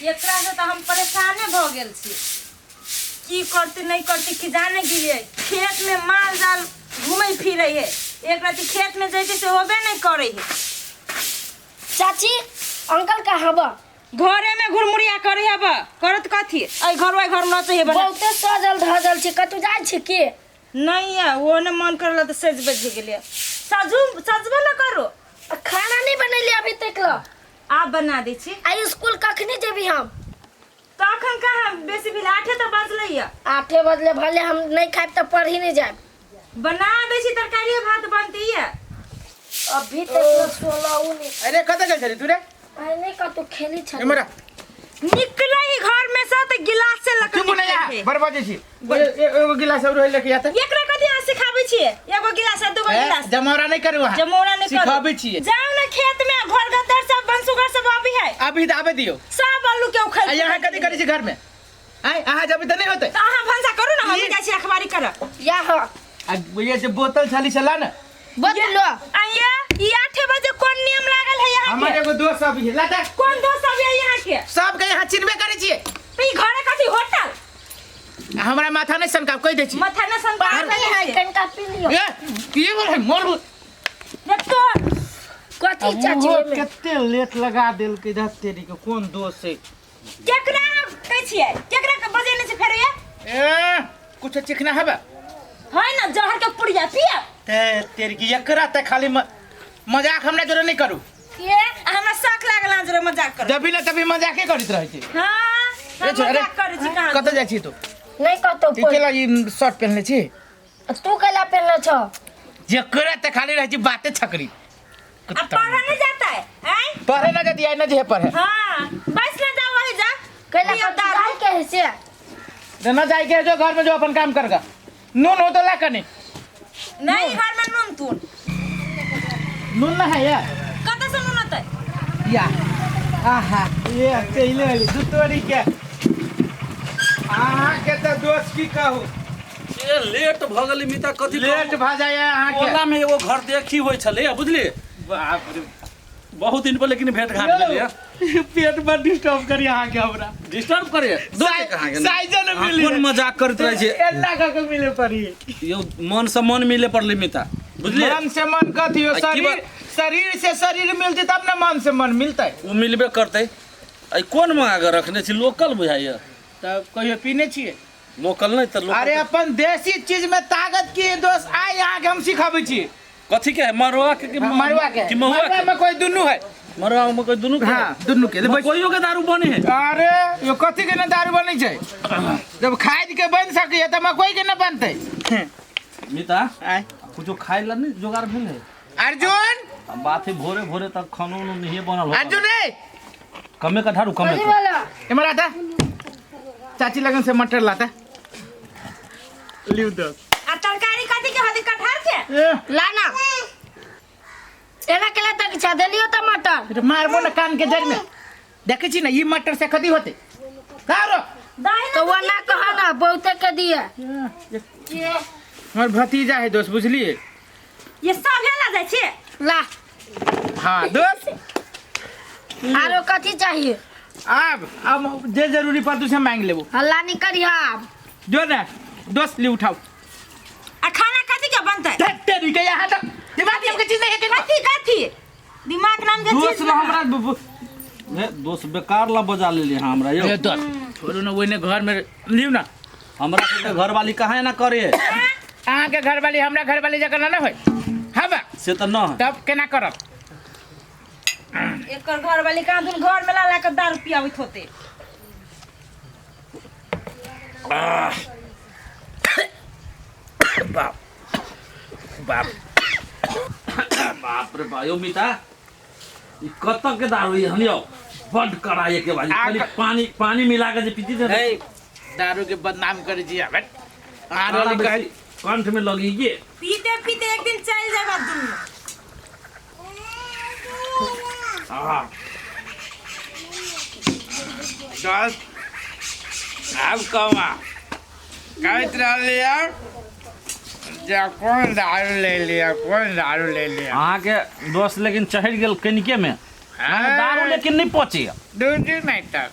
एकरा से तऽ हम परेशाने भऽ गेल छी। की करते नहीं करते कि जाने गेलिए। खेत में माल जाल घूमे फिरे है, एक राति खेत में जैते से होबे नहीं करे है। चाची अंकल कहाँ बा? घरे में घुरमुरिया करे है बा, करत कथी? ऐ घर ओइ घर नचे है बना। बहुते सजल धजल छी, कतौ जाइ छी की? नहीं है, वो ने मन करला तो सज बज गेलिए। सजू सजबो न करो। आ खाना नहीं बनेली अभी तक ल? आप बना दै छी। आ स्कूल कखनी जेबी हम? तखन कहाँ बेसी भेल, 8 तऽ बजलै या। 8 बजले, भले हम नहीं खाएब तऽ पढ़ी नहीं जाएब। बना दै छी तरकारी भात बनती या। अभी तक ल 16 नहीं। अरे कतऽ गेल छली तू रे? अरे नहीं कतौ खेली छली। एम्हर आ। निकलै ही घर में से तऽ गिलास से लऽ कऽ चुप नहि निकलै आ, है। बड़ बजै छी। एगो गिलास और लेके आते। एकरा कथी अहाँ सिखाबै छियै? एगो गिलास आ दूगो ए, गिलास। जमौरा नहीं करू अहाँ। जमौरा नहीं करू। सिखाबै छियै। जाउ ने खेत में, घर गद्दार सब बंसुगर सब अबै है। अभी तऽ आबे दियौ। सब आलू के उखैड़ आ यहाँ कथी करै छी घर में? आँय, अहाँ जेबै तऽ नहि होतै। तऽ अहाँ भनसा करू ने, हम ई- जाइ छी अखबारी करऽ। या हो। आ ये जे बोतल छली से ला ने। बोतल लो। आइए, ई 8 बजे कोन नियम लागल है यहाँ हमर के? एगो दोस्त अभी है। ला तऽ। कोन दोस्त अभी है यहाँ के? सबके यहाँ चिन्हबे करै छियै। तऽ ई घरे कथी होटल? हमरा माथा नहीं सनकाव कहि दै छी। माथा नहीं सनकाव पानी है, कनिका पी लियो। ए, की बोल है मोर देख तो। कथी चाची ओहो, ओहिमे? कते लेट लगा देलकै धत तेरी के, कोन दोष है? केकरा कहै छियै? केकरा के बजेने छै फेर ये? ए, कुछ चिकना हबे? है ना जहर के पुड़िया पिया। ते तेरी की एकरा ते खाली मजाक हमरा जोरे नहीं करू। ये हमरा शक लागल अहाँ जोरे मजाक करू। जब भी ना तभी मजाके करैत रहै छी। हां, ए हम छोरा, मजाक करै छी कहाँ? कतऽ जाइ छी तू? नहीं कतौ ई केला ई शर्ट पहिनले छी? तू केला पहिनले छौ? जेकरा ते खाली रहै छी बाते छकरी। अब पढ़े नहीं जाता है, हैं? पढ़े ना जाती है ना जे पढ़े। हाँ, बस ना जाओ वही जा। कैला पियो कतौ दारू। जाय के है से? तो ना जाए के जो घर में जो अपन काम करगा। नून हो तो ला कनी। नहीं घर में नून तून। नून ना है यार। कतऽ से नून होतै? या। आहा, ये चले आली दुतोरी के। अहाँ के तऽ दोस्त की कहू? ए लेट भऽ गेलै मिता, कथी कहू? लेट भऽ जाइए अहाँ के। टोला में एगो घर देखी होइ छलै, बुझलियै? बाप रे। बहुत दिन पर लेकिन भेंट घाट भेलै। पेट पर डिस्टर्ब करी अहाँ के हमरा। डिस्टर्ब करे? दोस्त कहाँ गेल? साइजो न अहाँ मिली। कोन मजाक करैत रहै छै? एना कऽ के मिले पड़ी। यौ मन से मन मिले पड़लै मिता, बुझलियै? मन से मन कथी हो? आ की शरीर बात? शरीर से शरीर मिलतै तब ने मन से मन मिलतै। ओ मिलबे करतै। आ कोन मंगा कऽ रखने छी? लोकल बुझाइए। तब कहियो पीने छियै? लोकल नहीं तऽ लोकल। अरे अपन देसी चीज में ताकत की है दोस्त, आइ यहाँ के हम सिखाबै छी। कथी के है? मरुआ के कि मरुआ के। कि महुआ मरुआ के? में कोई दुनू है। मरुआ में कोई दुनू के? हाँ, दुनू के। मकइयो के दारू बने है। अरे यो कथी के न दारू बनै छै? जब खाद के बन सकैए तऽ मकई के न बनतै। मिता, आय। कुछो खाइ ला नहीं जोगाड़ भेल है? अर्जुन! अब बात है भोरे भोरे तक खानो उनो नहीं बनल होता। अर्जुन रे! कमे का ढारू, कमे कथी का। बोला? इमर आता। चाची लगन से मटर लाता। लिव दो। आ तरकारी कथी के होती? कटहर के? ए, लाना। एना केला तक छा देलियो टमाटर। रे मारबो न कान के जड़ में। देखै छी न ई मटर से कथी होते? का रो? दही तो वो ना कहा ना बहुते के दिए। हमर भतीजा है दोस्त, बुझलिए? ये सब हेला जाइ छी? ला। हाँ दोस्त। आरो कथी चाहिए? अब जे जरूरी पड़तौ से मांग लेबो। हल्ला नहीं करिहा आब। जो ना दोस्त ली उठाओ। आ खाना कथी के बनतै? धत तेरी के यहाँ तक दिमाग के चीज नहीं है कि कथी कथी? दिमाग नाम के दोस्त चीज ला हमरा दोस्त बेकार ला बजा लेली हाँ हमरा यौ। ए दोस्त छोड़ू ना, ओने घर में लिउ ना। हमरा सबके घरवाली कहाँ एना करे? अहाँ के घरवाली हमरा घरवाली जकाँ ना होय। हाँ बा। से तऽ न है। तब केना करब? एकर घरवाली कहाँ दुन घर में ला ला के दारू पियाबैत होते। बाप बाप बाप रे बा, यौ मिता, ई कतऽ के दारू ई हन यौ? बड्ड कड़ा एके बाजी। आ खाली पानी पानी मिला के जे पीती ने। ए, दारू के बदनाम करै छी हबे। आरो आरो कहै कंठ में लगी ये। पीते पीते एक दिन चल जाएगा दुनू। हाँ। चल आब कमा कहैत रहली यार जे कोन दारू ले लिया, कोन दारू ले लिया। अहाँके दोस्त लेकिन चढ़ि गेल कनिके में। हाँ। दारू लेकिन नहीं पचे। 2 दिन नहीं तक।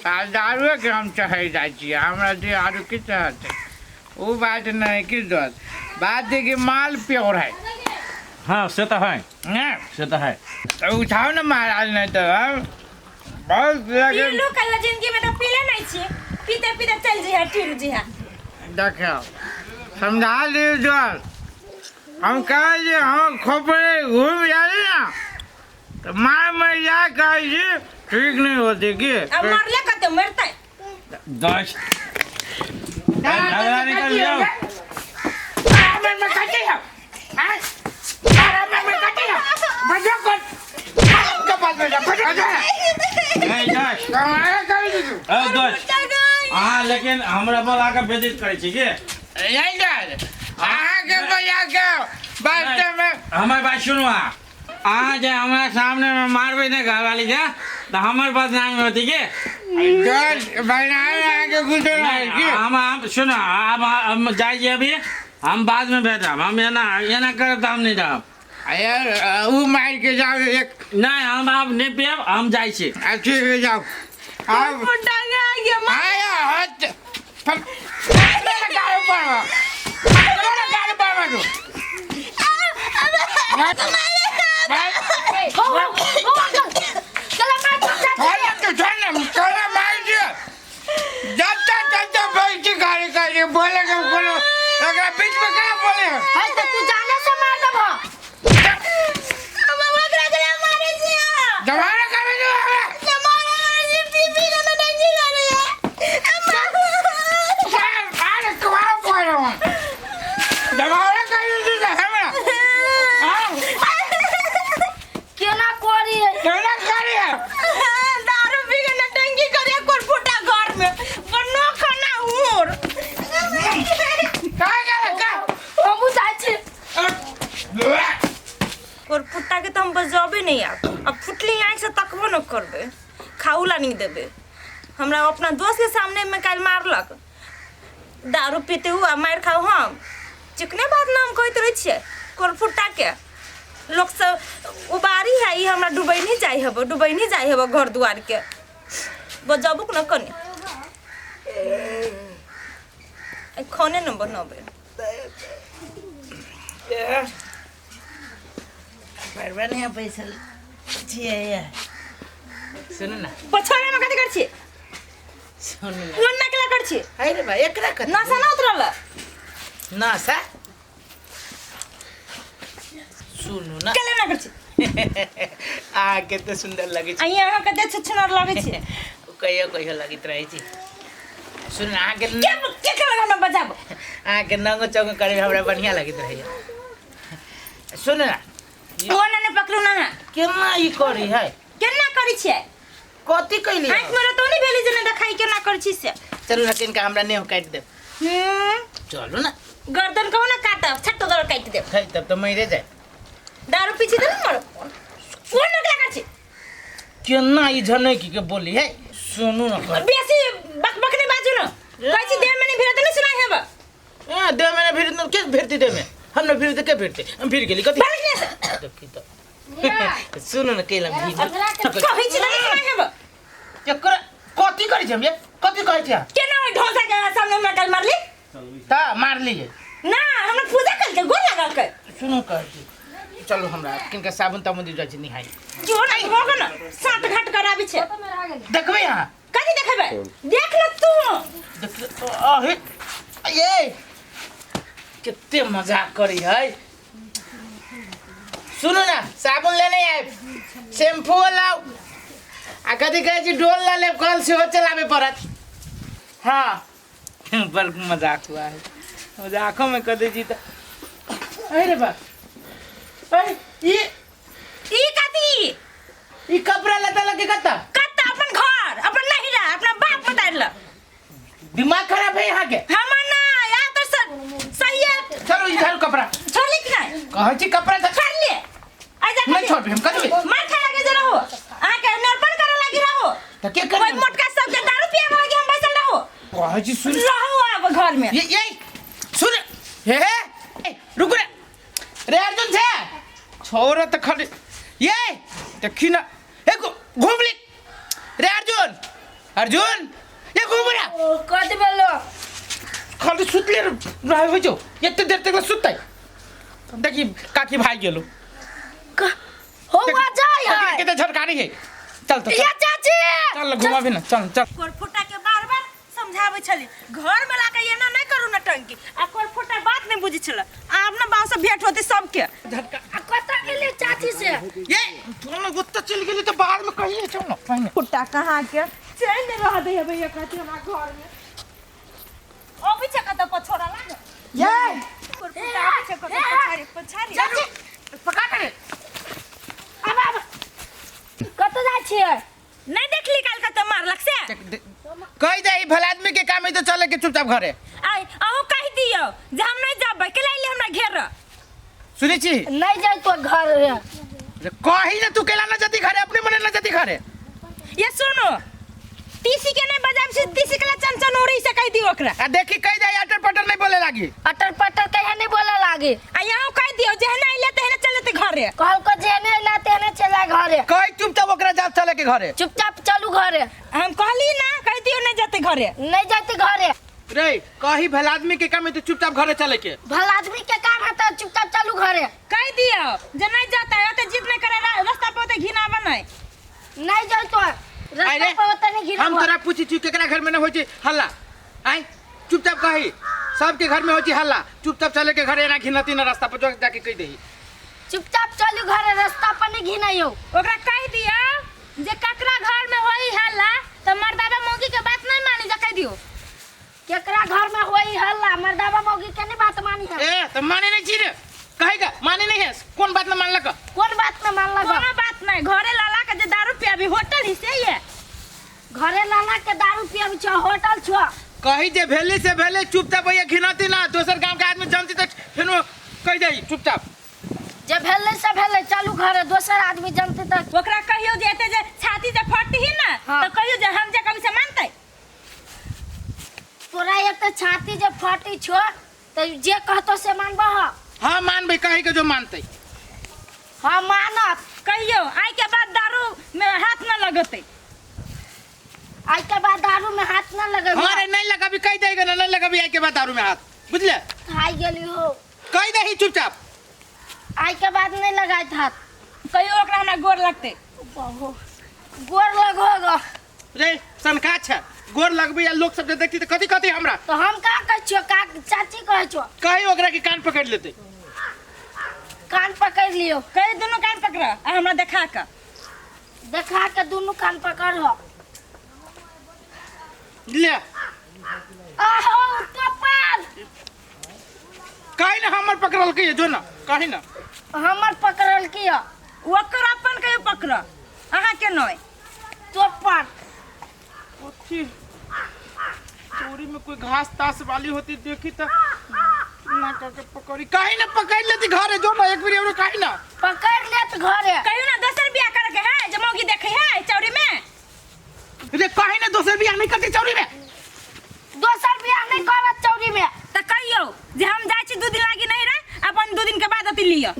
आ दारुएके हम चढ़ै जाइ छियै, हमरा जे आरो की चढ़तै ओ बात नहि की दोस्त, बात है कि माल प्योर है। हाँ से तऽ है। ने से तऽ है। तो उठाओ ने महाराज, नहीं तो हम बहुत लगे। पीलू कहियो जिंदगी में तो पीले नहीं छी, पीते पीते चल जी है टीरू जी है। देखियो समझा दियो दोस्त, हम कहे जे हम खोपड़े घूम जाए ना तो मार मर जाए, कहे जी ठीक नहीं होती की। अब मरले कते मरते। दस झगड़ा निकल जाओ। नहीं दस ए दस अहाँ लेकिन हमरा बोला के बेइज्जत करै छी की? हमर बात सुनू अहाँ, अहाँ जे हमरा सामने में मारबै ने घरवाली के तऽ हमर बदनामी होती की? नहीं, हम सुनो, आब हम जाइ छी अभी, हम बाद में भेटब। हम एना एना करब तऽ हम नहीं रहब। ओ मार के जाओ एक। नहीं, हम आब नहीं पियब, हम जाइ छी। ठीक है जाओ। आब आया हट पर गाड़ी पर गाड़ी पर तू। हो हो हो अंकल, चला मार। छोड़ छोड़ ना, छोड़ मार दिया। जब तक तब तक बैठी गाड़ी का बोले के बोलो, अगर बीच में क्या बोले है तो तू जाने से मार देबो। दोबारा करेंगे। अरे कहाँ बोल रहा हूँ, दोबारा करेंगे हमरा। केना करी? केना करी? दारू पी के नटंकी करे कोरफुटा घर में बनो खाना उर। का करे का? हमहू जाइ छी। कोरफुटा के तो हम बजबे नहीं आब, अब फुटली आँख से तकबो न करबे, खाऊ ला नहीं देबे। हमरा अपना दोस्त के सामने में काल्हि मारलक दारू पीते हुआ, मारि खाऊ हम चिकने बात नाम कहैत रहै छियै। कोरफुटा के लोक सब उबारी है, ई हमरा डुबै नहीं जाइ हबो, डुबै नहीं जाइ हबो घर दुआर के बजबुक न कनी खाने न बनबे। बड़ बढ़िया बैसल छियै ये। सुनू ना। पछाड़े में कथी कर छियै? सुनू ना। कोन नकला कर छियै? अरे भाई एकरा कथी? नशा ना उतरल? नशा सुनू ना। केले ना कर छियै? आ कते सुंदर लगै छै। आ अहाँ कते छुछुनर लगै छियै। कहियो कहियो लगैत रहै छै। सुन अहाँके के के केलक हमरा बजाबो? अहाँके नंगो चौंगो करे हमरा बढ़िया लगैत रहैया। सुन ना। ओ ना ने पकड़ू ना। केना ई करी है? केना करी छियै? कथी कैली? आँखि में तो नहीं भेली जे नहीं देखाई केना करी छी से। चलू ना किनका हमरा नेह काटि देब। चलू ना। गर्दन कहू ना काटब, छट्टो दर काटि देब। है तब तो मरे जाए। दारू पी छी त मर। कोन नकला कर छी? केना ई झनकी के बोली है? सुनू ना। बेसी बक बक नहीं बाजू ना। कहै छी देह में नहीं भिड़त नहीं सुनाई हेब। ए देह में नहीं भिड़त के भिड़ती देह में? हम नहीं भिड़ते के भिड़ते? हम भिड़ गेली कथी? भाग ने से। देखी तो। सुनू ना केला भिड़। कहै छी नहीं सुनाई हेब। एकरा कथी करै छी हम ये? कथी कहै छी अहाँ? केना ओइ ढोसा के सामने हमरा काल्हि मारली? त मारली है। ना हमरा पूजा कलके गोर लागल के। सुनू कहै छी चलू हमरा किनका साबुन ताबुन दी जाइ छी निहाय। जो ना भोग ना सात घाट कराबी छे। देखबै अहाँ? कथी देखबै? देख ल तू। देख अहे ये कते मजाक करी है। सुनू ना साबुन लेने आयब, शैम्पू लाउ आ कथी कहै छी डोल लऽ लेब, कल सेहो चलाबे पड़त। हाँ बड़ मजाक हुआ है, मजाको में कह दै छी तऽ अरे बा अरे ई ई कथी? ई कपड़ा लत्ता लगे कत्ता? कत्ता? अपन घर, अपन नहिरा, अपना बाप बताइल। दिमाग खराब है यहाँ के। हमर ना या तो सही है। चलो इधर कपड़ा छोड़ली कि नहीं? कहै छी कपड़ा तऽ छोड़ ले। आ जा नहीं छोड़बे हम कतबे। मार खाए लागे जे रहो, अहाँ के नरपन करे लागी रहो। तऽ के करी? ओइ मोटका सब के दारू पियाबे लागी हम बैसल रहो। कहै छी सुन रहो अब घर में। ये ये सुन हे हे रुक रे रे अर्जुन छे छोरा तऽ खाली ये देखी ना ए घूम ले रे अर्जुन। अर्जुन ये घूम रहा ओ कथी बोलो खाली सुतले रहे हो जो एते देर तक सुतै देखी काकी भाग गेलो हो आ जाय है केते झटकारी है चल तो ये चाची चल घुमा भी ना चल चल कोरफुटा के बार बार समझाबै छली घर में लाके एना नहीं करू नटंकी आ कोरफुटा बात नहीं बुझै छल आब ना बाप से भेंट होती सबके झटका आ कतऽ गेली चाची से ये चल ना गुत्ता चल गेली तो बाद में कहिए चल ना पहिने फुट्टा कहाँ के चैन नहीं रह दे भैया कहती हमरा घर में ओ पीछे कत पछोड़ा लाग ये कोरफुटा पीछे कत पछाड़ी पछाड़ी चाची पका करे आब आब कतऽ जाइ छियै नहीं देखली काल कत मारलक से कहि दे ई भला आदमी के काम है तो चले के चुपचाप घरे आई अहूँ कह दियो जे हम नहीं जाबै के लाइले हमरा घेर सुनै छी नहीं जाइ तो घर रे रे कही ना तू केला ना जती घरे अपने मने ना जती घरे ये सुनो तीसी के नहीं बजाब से तीसी के ला चंचन उड़ी से कह दियो ओकरा आ देखी कहि दे अटर पटर नहीं बोले लागी अटर पटर कहे नहीं बोले लागे आ यहाँ कह दियो जे ना अइले तेहने चल जेते घरे कहल को जे नहीं अइला तेहने चला घरे कहि चुपचाप ओकरा जा चले के घरे चुपचाप चलू घरे हम कहली ना कह दियो नहीं जेते घरे नहीं जाते घरे रे कही भला आदमी के काम है तो चुपचाप घरे चले के भला आदमी के काम है तो चुपचाप चलू घरे कह दियो जे नहीं जाता है तो जिद नहीं करे रास्ता पे होते घिना बनाए नहीं जाई तो रास्ता अरे, पर ओते नहीं घिरा हम तोरा पूछी छी केकरा घर में न होइ छै हल्ला आय चुपचाप कही सबके घर में होइ छै हल्ला चुपचाप चले के घरे एना घिनती न रास्ता पर जो जाके कहि देही चुपचाप चलू घरे रास्ता पर नहीं घिनाइयो ओकरा कह दियो जे ककरा घर में होई हल्ला तो मर्दाबा मौगी के बात नहीं मानी जा कह दियो केकरा घर में होई हल्ला मर्दाबा मौगी के नहीं बात मानी है ए त माने नहीं छी रे कहेगा माने नहीं है कौन बात न मानलक कौन बात न मानलक कोनो बात नहीं घरे लाला के जे दारू पियाबी होटल ही से ये घरे लाला के दारू पियाबी छो होटल छो कही जे भेले से भेले चुपचाप भैया घिनती ना दोसर गांव के आदमी जानती तो फेनो कह दे चुपचाप जे भेले से भेले चलू घरे दोसर आदमी जानते त ओकरा कहियो जे एते जे छाती जे फटही ना हाँ। तो कहियो जे हम जे कभी से मानते तोरा एते छाती जे फटी छो त जे कहतो से मानबह हाँ मानबे कही के जो मानते हाँ मानत कहियो आइ के बाद दारू में हाथ न लगते आई के बाद दारू में हाथ न लगेबो हाँ रे नहीं लगाबी कह देगा ना नहीं लगाबी आई के बाद दारू में हाथ बुझले खाई गेली हो कह दे चुपचाप आई के बाद नहीं लगाए हाथ कहियो ओकरा हमरा गोर लगते गोर लगोगा रे सनका छै गोर लगबी आ लोग सब जे देखती तऽ कथी कहती हमरा तो हम का कहै छियो का चाची कहै छियो कही ओकरा के कान पकड़ लेते कान पकड़ लियो कहियो दुनू कान पकड़ आ हमरा देखा के देखा के दुनू कान पकड़ हो ले आहो कपाल कही ना हमर पकड़ल के जो ना कही ना हमर पकड़ल की हो ओकर अपन कहियो पकड़ अहाँ के नहीं चोपर अथी चोरी में कोई घास तास वाली होती देखी तो ना करके पकड़ी कहीं ना पकड़ लेती घरे जो ना एक बेर एवरो कहीं ना पकड़ लेत घरे कहियो ना दोसर बियाह करे के है जे मौगी देखे है चौरी में रे कहीं ना दोसर बियाह नहीं करती चोरी में दोसर बियाह नहीं करत चौरी में त कहियो जे हम जाइ छी दू दिन लागी नहीं रह अपन दू दिन के बाद अथी लिअ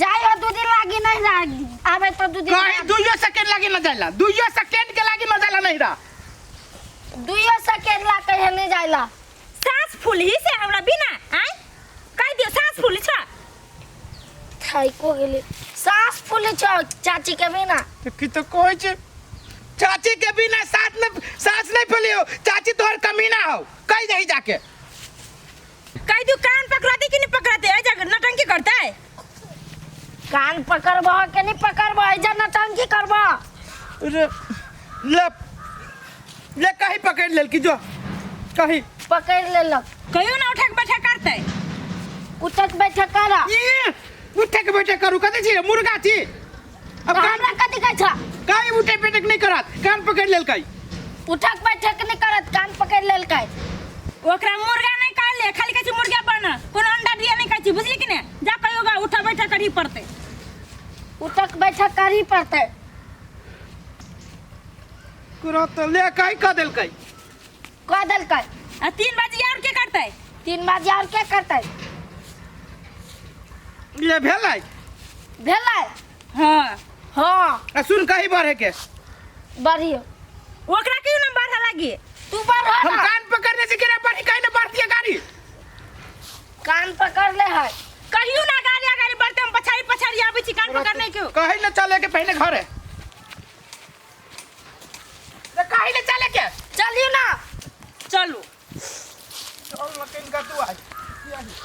जाय हो दू दिन लागी नहीं लागी आबे तो दू दिन कहीं दुइयो सेकंड लागी ना जाइला दुइयो सेकंड के लागी ना जाइला नहीं रहा दुइयो सेकंड ला कहे नहीं जाइला सास फूलही से हमरा बिना आय कह दियो सास फूली छ थाइको गेली सास फूले छो चाची के बिना तो की तो कहै छै चाची के बिना साथ में सास नहीं फैलियो चाची तोहर कमीना हो कही दही जाके कह दियो कान पकड़ाते कि नहीं पकड़ाते ऐ जगह नटंकी करता है कान पकड़बह के नहीं पकड़बह ऐजा नटंकी करबह रे ले ले कहीं पकड़ लेल की जो कहीं पकड़ लेलक कहियो ना उठक बैठक करते उठक बैठक कर ये उठे के बैठे करू कथी छी मुर्गा छी अब कान हमरा कथी कहै छ कहीं उठे बैठक नहीं करत कान पकड़ लेल कहीं उठक बैठक नहीं करत कान पकड़ लेलकै ओकरा मुर्गा नहीं कहले खाली कहै छै मुर्गा बन कोनो अंडा दिया नहीं कहै छै बुझली कि नहीं जा कहियो गा उठा बैठक करही पड़ते उठक बैठक करही पड़तै करत ले कहीं कह देलकै कह देलकै आ 3 बजे और के करते 3 बजे और के करतै ले भेलै भेलै हां हां आ सुन कहीं बढ़े के बढ़ियो ओकरा क्यों ना लगी तू बढ़ हम ना। कान पकड़ने से केना बढ़ी कहीं ना बढ़ती है गाड़ी। कान पकड़ ले है। कहियो ना गाड़ी अगाड़ी बढ़ते, हम पछाड़ी पछाड़ी आबै छी, कान पकड़ने के। कहीं ना चले के पहले घरे। रे कहीं ना चले के। चलियो ना। चलू। चल लकिन का तू आज।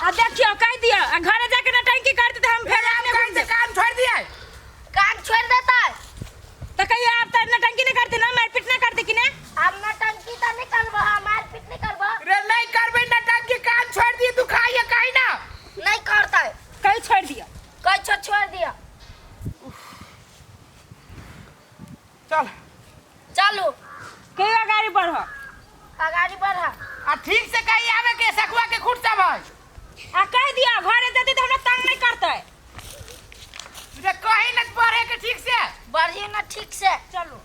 आ देखियो कह दियो, आ घरे जाके नटंकी करते त हम फेर आने कान से कान छोड़ दिया। कान छोड़ देता है। त कहियो आप त नटंकी नहीं करते ना, मारपीट ना करते कि ना? हम नटंकी त नहीं करबो, हम मारपीट नहीं करबो। रे नहीं करबे नटंकी, कान छोड़ दिए तू खाइए कहीं ना। नहीं करता है। कहीं छोड़ दियो। कहीं छोड़ छोड़ दिया। चल। चलो। कहियो अगाड़ी बढ़ो। अगाड़ी बढ़ा। आ ठीक से कहीं आवे के सखुआ के खुट सब है। आ कह दिया घरे जाते त हमरा तंग नहीं करते। रे कहीं न बढ़े के ठीक से। बढ़िए ना ठीक से। चलो।